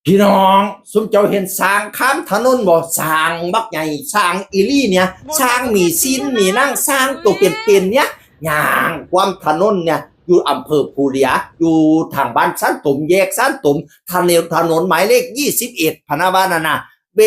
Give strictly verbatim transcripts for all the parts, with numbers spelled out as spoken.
พี่น้อง ซุมเจ้าเห็นช้างข้ามถนนบ่ ช้างบักใหญ่ ช้างอีหลีเนี่ย ช้างมีศีลมีหนัง ช้างตัวเป็นๆเนี่ย ย่างข้ามถนนเนี่ย อยู่อำเภอภูเรือ อยู่ทางบ้านซานตม แยกซานตม ถนน ถนนหมายเลขยี่สิบเอ็ด พะนะว่านั่นน่ะ เว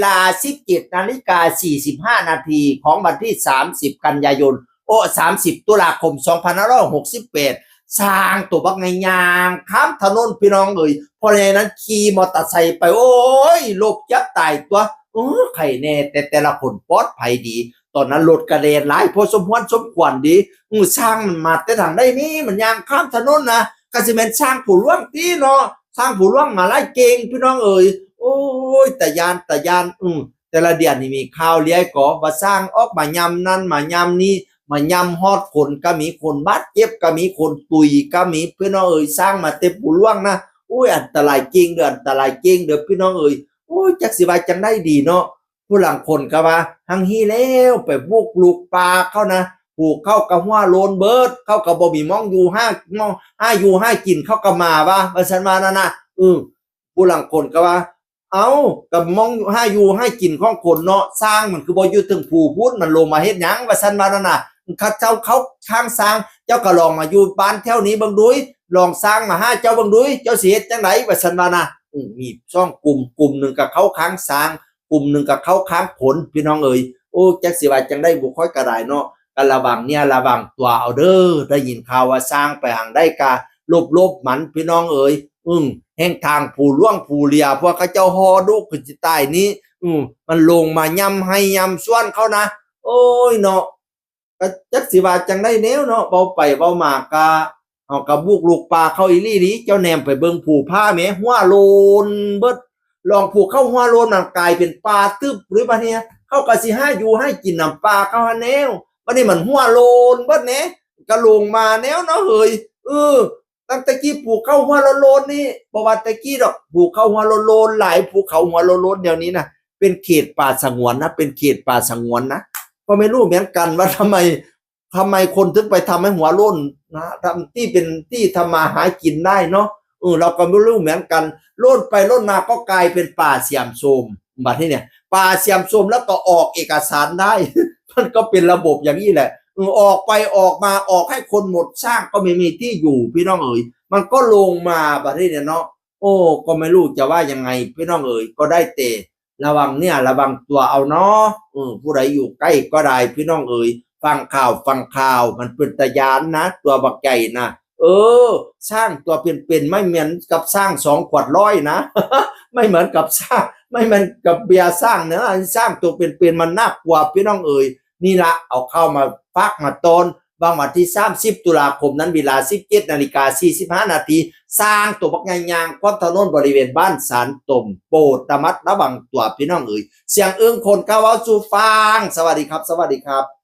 ลาสิบเจ็ดนาฬิกาสี่สิบห้านาทีของวันที่สามสิบกันยายน โอ้ สามสิบตุลาคมสองพันห้าร้อยหกสิบแปด ช้างตัวบักใหญ่ย่างข้ามถนนพี่น้องเอ๋ย พ่อใหญ่นั้นขี่มอเตอร์ไซค์ไป โอ้ย หลบจับตายตัว เออ ใครแน่ แต่แต่ละคนปลอดภัยดี ตอนนั้นรถกะแล่นหลายพอสมควรสมควรดี อือ ช้างมันมาแต่ทางใดนี่ มันย่างข้ามถนนนะ ก็สิแม่นช้างผู้หลวงติเนาะ ช้างผู้หลวงมาลายเก่งพี่น้องเอ๋ย โอ้ย ตาย่าน ตาย่าน อือ แต่ละเดือนนี่มีข่าวเรื่อยก็ว่าช้างออกมายามนั่นมายามนี้ มายามฮอดคนก็มี คนบาดเจ็บก็มี คนตุยก็มี พี่น้องเอ๋ย ช้างมาแต่ผู้หลวงนะ โอ้ย อันตรายเก่งเด้อ อันตรายเก่งเด้อพี่น้องเอ๋ย โอ้ย จักสิว่าจั่งใดดีเนาะ ผู้ลางคนก็ว่า หั้งฮี้แล้วไปบุกรุกป่าเขานะ ผู้เขาก็หัวโล้นเบิด เขาก็บ่มีหม่องอยู่หา หม่องหาอยู่หากิน เขาก็มาว่า ว่าซั่นว่านั่นน่ะ อือ ผู้ลางคนก็ว่า เอ้า ก็หม่องหาอยู่หากินของคนเนาะ ช้างมันคือบ่อยู่เทิงภูพุ้น มันลงมาเฮ็ดหยัง ว่าซั่นว่านั่นน่ะ เขาเจ้าเขาข้างช้าง เจ้าก็ลองมาอยู่บ้านแถวนี้เบิ่งดู ลองช้างมาหาเจ้าเบิ่งดู เจ้าสิเฮ็ดจั่งใด ว่าซั่นว่าน่ะ อืม มีสองกลุ่ม กลุ่มหนึ่งก็เข้าข้างช้าง กลุ่มหนึ่งก็เข้าข้างคน พี่น้องเอ๋ย โอ้ จักสิว่าจั่งใดบุค่อยก็ได้เนาะ ก็ระวังเนื้อระวังตัวเอาเด้อ ได้ยินข่าวว่าช้างไปหางใดก็หลบๆมัน พี่น้องเอ๋ย อืม แห่งทางผู้หลวงผู้เรือ พวกเขาเจ้าฮอดุคือสิตายนี้ อืม มันลงมาย่ำไฮ่ย่ำสวนเขานะ โอ้ยเนาะ ก็จักสิว่าจั่งใดแนวเนาะ เว้าไปเว้ามาก็ เอาก็บุกรุกป่าเขาอีหลีนี่ เจ้าแนมไปเบิ่งภูผาแหม หัวโล้นเบิด ลองภูเขาหัวโล้นมันกลายเป็นป่าตึบหรือบัดเนี่ย เขาก็สิหาอยู่หากินนำป่าเขาหั้นแนว บัดนี้มันหัวโล้นเบิดแหน่ ก็ลงมาแนวเนาะเฮ้ย เออ ตั้งแต่กี้ภูเขาหัวโล้นๆนี่ บ่ว่าแต่กี้ดอก ภูเขาหัวโล้นๆหลาย ภูเขาหัวโล้นๆเดี๋ยวนี้นะ เป็นเขตป่าสงวนนะ เป็นเขตป่าสงวนนะ ก็ไม่รู้เหมือนกันว่าทำไม ทำไมคนถึงไปทำให้หัวโล้นนะ ทำที่เป็นที่ทำมาหากินได้เนาะ เออ เราก็ไม่รู้เหมือนกัน โล้นไปโล้นมาก็กลายเป็นป่าเสื่อมโทรม บัดนี้เนี่ย ป่าเสื่อมโทรมแล้วก็ออกเอกสารได้ มันก็เป็นระบบอย่างนี้แหละ เออ ออกไปออกมา ออกให้คนหมด ช้างก็ไม่มีที่อยู่ พี่น้องเอ๋ย มันก็ลงมาบัดนี้เนี่ยเนาะ โอ้ ก็ไม่รู้จะว่ายังไง พี่น้องเอ๋ย ก็ได้แต่ระวังเนื้อระวังตัวเอาเนาะ เออ ผู้ใดอยู่ใกล้ก็ได้ พี่น้องเอ๋ย ฟังข่าว ฟังข่าว มันเป็นตาย้านนะ ตัวบักใหญ่นะ เออ ช้างตัวเป็นๆ ไม่เหมือนกับช้างสองขวดร้อยนะ ไม่เหมือนกับช้าง ไม่เหมือนกับเบียร์ช้างเนอะ ช้างตัวเป็นๆ มันน่ากลัว พี่น้องเอ๋ย นี่ละ เอาเข้ามาฝากมาต้อน บางวันที่สามสิบตุลาคมนั้น เวลาสิบเจ็ดนาฬิกาสี่สิบห้านาที ช้างตัวบักใหญ่ย่างข้ามถนนบริเวณบ้านซานตม โปรดระมัดระวังตัว พี่น้องเอ๋ย เสียงเอิ้งคนก้าวเว้าสู่ฟัง สวัสดีครับ สวัสดีครับ